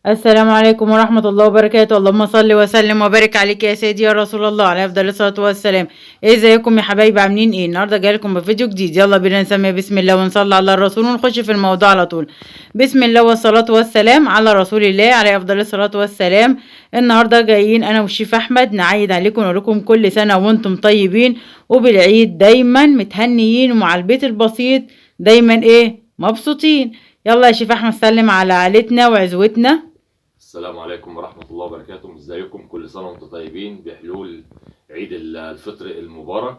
السلام عليكم ورحمة الله وبركاته. اللهم صل وسلم وبارك عليك يا سيدي يا رسول الله، عليه افضل الصلاة والسلام. ازيكم يا حبايبي، عاملين ايه؟ النهارده جاي لكم بفيديو جديد. يلا بينا نسمي بسم الله ونصلي على الرسول ونخش في الموضوع على طول. بسم الله والصلاة والسلام على رسول الله، عليه افضل الصلاة والسلام. النهارده جايين انا والشيف احمد نعيد عليكم ونقول لكم كل سنة وانتم طيبين، وبالعيد دايما متهنيين، ومع البيت البسيط دايما ايه مبسوطين. يلا يا شيف احمد سلم على عائلتنا وعزوتنا. السلام عليكم ورحمة الله وبركاته. ازيكم؟ كل سنة وانتم طيبين بحلول عيد الفطر المبارك.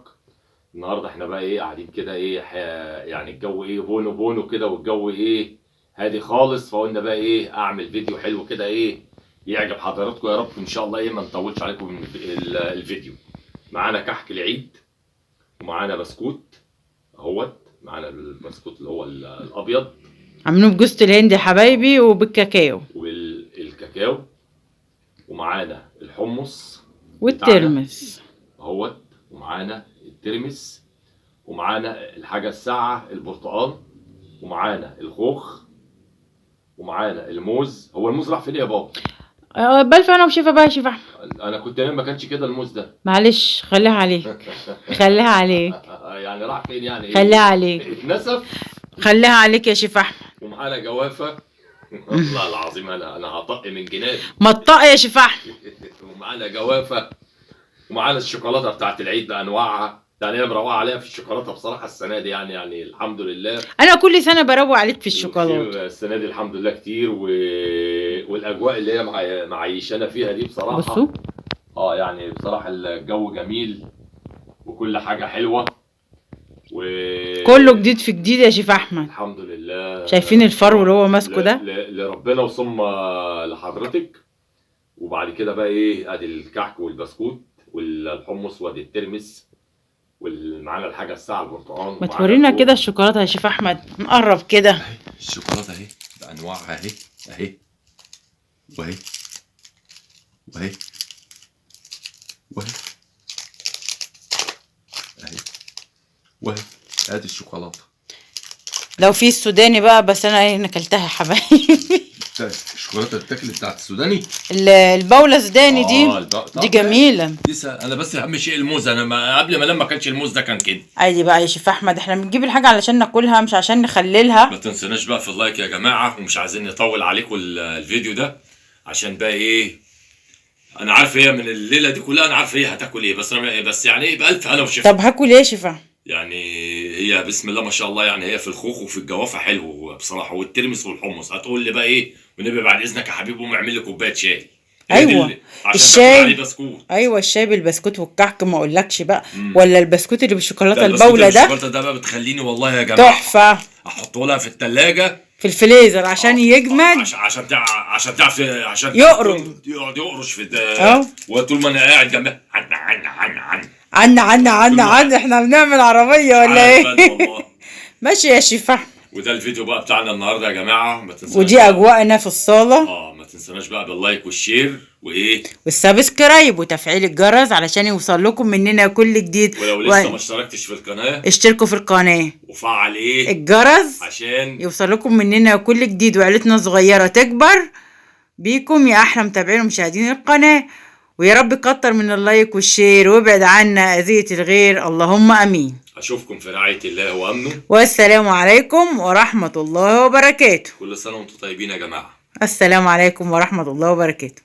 النهارده احنا بقى ايه قاعدين كده ايه يعني الجو ايه بونو بونو كده، والجو ايه هادي خالص، فقلنا بقى ايه اعمل فيديو حلو كده ايه يعجب حضراتكم يا رب ان شاء الله. ايه ما نطولش عليكم الفيديو. معانا كحك العيد ومعانا بسكوت اهوت، معانا البسكوت اللي هو الابيض عاملينه بجوز الهند يا حبايبي وبالكاكاو والكاكاو، ومعانا الحمص والترمس اهوت، ومعانا الترمس، ومعانا الحاجة الساعة البرتقال، ومعانا الخوخ، ومعانا الموز. هو الموز راح فين يا بابا؟ بلف انا وشيفا بقى يا شيف احمد. انا كنت نايم ما كانش كده الموز ده. معلش خليها عليك، خليها عليك. يعني راح فين يعني؟ خليها عليك، اتنسف. خليها عليك يا شيف احمد. ومعانا جوافه. والله العظيم انا هطق من جنابي. مطق يا شيف احمد. ومعانا جوافه، ومعانا الشوكولاتة بتاعت العيد بانواعها. يعني انا مروقه عليها في الشوكولاتة بصراحة السنة دي، يعني الحمد لله. انا كل سنة بروق عليك في الشوكولاتة. السنة دي الحمد لله كتير، والاجواء اللي هي معيشانا فيها دي بصراحة. بصوا يعني بصراحة الجو جميل وكل حاجة حلوة كله جديد في جديد يا شيف احمد. الحمد لله. شايفين الفرو اللي هو ماسكه ده؟ لربنا وثم لحضرتك. وبعد كده بقى ايه ادي الكحك والبسكوت والحمص وادي الترمس، ومعانا الحاجة الساعة البرتقال. ما تورينا كده الشوكولاتة يا شيف احمد، نقرب كده الشوكولاتة اهي بانواعها، اهي اهي واهي واهي واهي اهي واهي، ادي الشوكولاتة. لو في السوداني بقى، بس انا ايه اكلتها يا حبايبي. الشوكولاتة التاكل بتاعت السوداني، البوله السوداني دي دي جميلة. دي انا بس اهم شيء الموز. انا ما قبل ما لما اكلش الموز ده كان كده عادي بقى يا شيف احمد. احنا بنجيب الحاجة علشان ناكلها مش عشان نخللها. ما تنسوناش بقى في ال like يا جماعة، ومش عايزين نطول عليكم الفيديو ده عشان بقى ايه انا عارف هي من الليلة دي كلها، انا عارف هي هتاكل ايه، بس انا بس يعني ايه بألف هنا وشفا. طب هاكل ايه يا شيفا؟ يعني هي بسم الله ما شاء الله، يعني هي في الخوخ وفي الجوافه حلو بصراحة، والترمس والحمص. هتقول لي بقى ايه والنبي بعد اذنك يا حبيبي قوم اعمل لي كوباية شاي. ايوه الشاي عليه بسكوت. ايوه الشاي بالبسكوت والكحك ما اقولكش بقى. ولا البسكوت اللي بالشوكولاته البوله ده. الشوكولاتة ده بقى بتخليني والله يا جماعة تحفة. احطه لها في الثلاجة في الفريزر عشان يجمد، عشان عشان تعرف عشان يقرم، يقعد يقرش في ده. وطول ما انا قاعد جنبها عن عن عن عن عن عن عن عن احنا بنعمل عربية ولا ايه؟ ماشي يا شيف احمد. وده الفيديو بقى بتاعنا النهارده يا جماعة، ما تنسوناش. ودي اجواءنا في الصاله. ما تنسوناش بقى بال like وال share وايه وال subscribe وتفعيل الجرس علشان يوصل لكم مننا كل جديد. ولو لسه ما اشتركتش في القناة اشتركوا في القناة وفعل ايه الجرس عشان يوصل لكم مننا كل جديد، وعيلتنا صغيرة تكبر بيكم يا احلى متابعين ومشاهدين القناة. ويا رب كتر من ال like وال share وابعد عنا اذيه الغير، اللهم امين. اشوفكم في رعاية الله وامنه، والسلام عليكم ورحمة الله وبركاته. كل سنة وانتم طيبين يا جماعة. السلام عليكم ورحمة الله وبركاته.